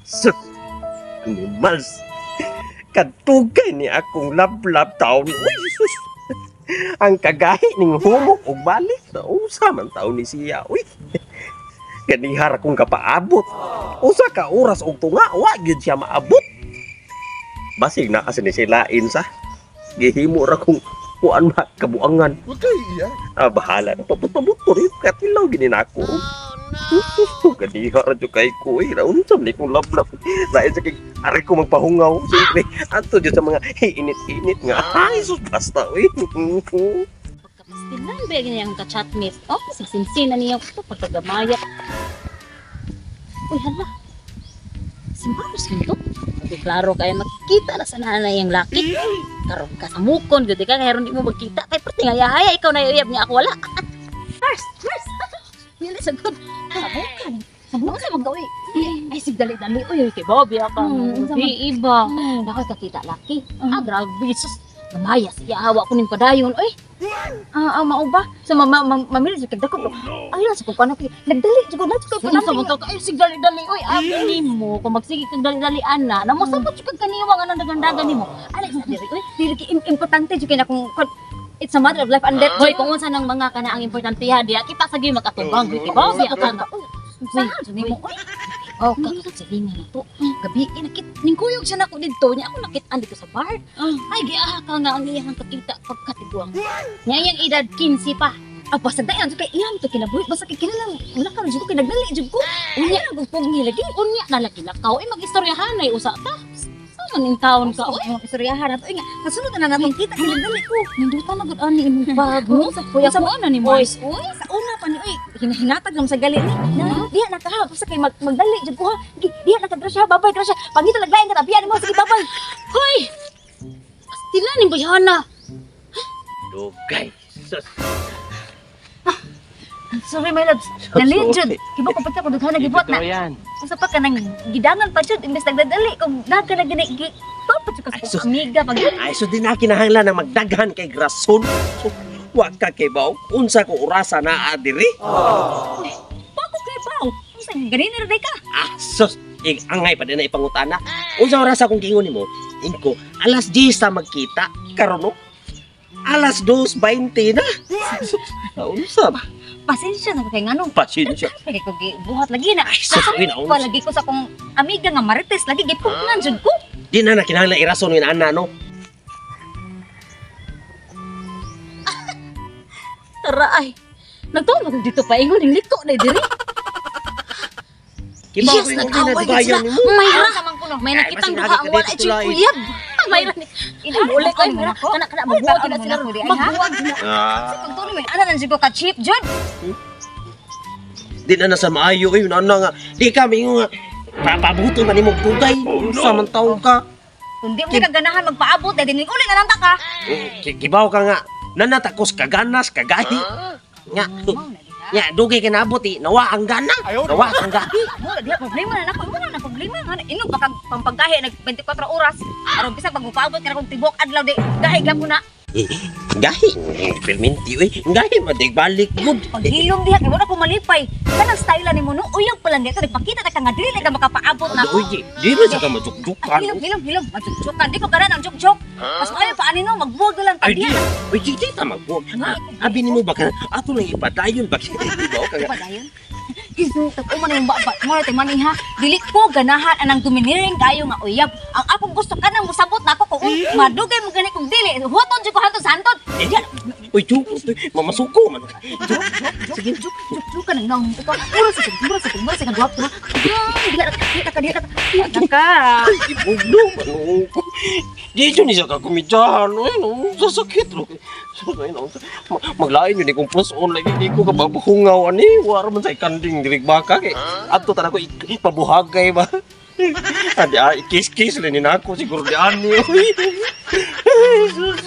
Sus! Animals! Kadtugay ni akong lablab taon. Uy, sus! Ang kagahi ning humok og balik na usa man taon ni siya. Uy! Ganihar akong kapaabot. Usa ka oras og tunga, wa gyud siya maabot. Basig na kasi ni silain sa. Gihimo ra kong kuan ma kabuangan. Huwag kayo iiyak. Ah, bahala na. Pabot-pabot rin. Katilaw gini na ako. Ganiha ra jud kay ko eh. Naunsa man kong lablab. Lain sa kay ari ko magpahungaw. Siyempre, ato jud sa mga init-init nga. Ay, sus, basta uy. Pagkapastilan ba niya ang ka-chatmate? Oh, sigsinsin na niya ito pagkagamaya. Uy, hala. Si Mars nito. Hindi klaro kaya makikita na sa nanay ang laki. Karon ka sa mukon, gud ka kaya di mo magkita. Kay perti nga yahaya, ikaw na uyab niya ako wala. Mars, Mars. Yun sa good. Sabukan. Sabukan sa magawi. Ay, sig dali-dali. Uy, kay Bobby ako. Di iba. Nakoy kakita laki. Ah, grabe. Sus, namaya siya. Hawa ko ning padayon. Uy. Ah, mao ba? So mamili jud kag dako. Ay lang sa kung kay nagdali jud ko na jud ko Kung sa mga ay sig dali-dali oy abi nimo kung magsige kag dali-dali ana namo sabot jud kag kaniwang anang dagandagan nimo. Alay sa diri oy. Dili kay importante jud kay na kung it's a matter of life and death. Hoy kung unsa nang mga kana ang importante ha diya kita sa gyud makatubang di ba? Siya ka nga. Saan jud nimo oy? Oh, kakasilingan na to. Gabi nakit ning kuyog siya nako didto niya ako nakit-an dito sa bar. Ay giaha ka nga ang iyang kakita pagkatiguang. Nya iyang edad 15 pa. Ah, basta dayon jud kay iyam to kinabuhi basta kay kinahanglan wala ka jud ko kay nagdali jud ko. Unya na gud ngilagi. Unya na lagi lakaw ay magistoryahan ay usa ta. Sa man ning taon ka oy. Ang istoryahan nato nga kasunod na natong kita kay nagdali ko. Ninduta na gud ani imong bag mo. Kuya ko ana ni Mars. Uy, sa una pa ni oy hinahinatag lang sa gali ni. Na, diha na ka ha, basta kay magdali jud ko ha. Diha na ka grasya, babay grasya. Pangita laglain ka tabian mo sige babay. Hoy! Pastila ning bayhana. Dugay. Sus. Sorry my loves. Dali jud. Kibo ko pagka ko dughan gibuhat na. yan. Usa pa ka nang gidangan pa jud imbes nagdadali kung dagan na gani gi pa jud ka Ay, sa sus. amiga pag Ay, so di na kinahanglan na magdaghan kay grason. So, wa ka kay baw. Unsa ko orasa na diri? pa ko kay baw. Unsa gani na ra ka? Ah, sus. Ig angay pa din na ipangutana. Unsa orasa kung giingon nimo? Ingko, alas 10 ta magkita. Karon no? Alas 2:20 na. Sus, unsa ba? Pasensya na kay nganong Pasensya. kay ko gibuhat lagi na. Ay, sus, uy, naunsa. Pa lagi ko sa akong amiga nga Marites lagi gipugnan jud ko. Di na na kinahanglan irason yun ana no. Tara ay. Nagtuon mo dito pa ingon ning liko na diri. Kibaw Yes, ko yung nag-away gid ginadugayan sila. nimo. May ra. Sa man kuno. May Ay, nakitang basin duha lagi ang ka wala dito jud tulay. uyab. May ra ni. Uli ko Ay, may ra. Kana kana Ay, magbuwag tanaw na mo sila. na ko di ay, ha? Magbuwag na. Ah. Pagtuloy may ana lang jud ko ka cheap jud. Di na na sa maayo eh, ana nga. Di ka mingon nga papabuto man nimo dugay. Unsa man tawo ka? Kung di mo ka ganahan magpaabot dahil uli na lang ta ka. Kibaw ka nga. Nanatakos kaganas kagahi. Nga. Nga dugay ka naabot eh. Nawa ang gana. Nawa ang gahi. Mo diha problema na nako, mo na problema nga inog pa kag pampaggahi nag 24 oras. Aron bisag pag ka na kog tibok adlaw di gahi gyapon na. Eh, gahi. Perminti oy. Gahi madigbalik gud. Paghilom diha kay wala ko malipay. Kanang style nimo no, uyag pa lang dito nagpakita ta ka nga dili ka makapaabot na. Uy, di man sa ka majukjukan. Ay, hilom hilom hilom, majukjukan di ko karan ang jukjuk. Mas maayo pa ani no, magbuwag na lang ta Ay, di. diha. Uy, di di ta magbuwag. Ah, abi nimo ba ka ato lang ipadayon ba? Di ba ka nga? Padayon. Gisung tag man yung baba mo na mani ha. Dili ko ganahan anang domineering kayo nga uyab. Ang akong gusto kanang mosabot na ako kung madugay mo gani kung dili huwaton jud ko hantod sa hantod. Eh, uy, juk, mamasuko man. Sige, juk juk juk ka nang naong ko. Mura sa mura sa mura sa gwapo. Dili ka dili ka dili ka. Ka. Ibugno man ko. Di jud ni siya ka kumidyahan. Ay, no, sasakit ro. Ay, no, maglain yun ikong plus on lagi di ko kababahungaw ani. Wara man sa ikanding diri baka kay. Adto ta nako ipabuhagay ba. Adi ah, ikis-kis lang ni nako siguro di ani. Uy. Ay, sus.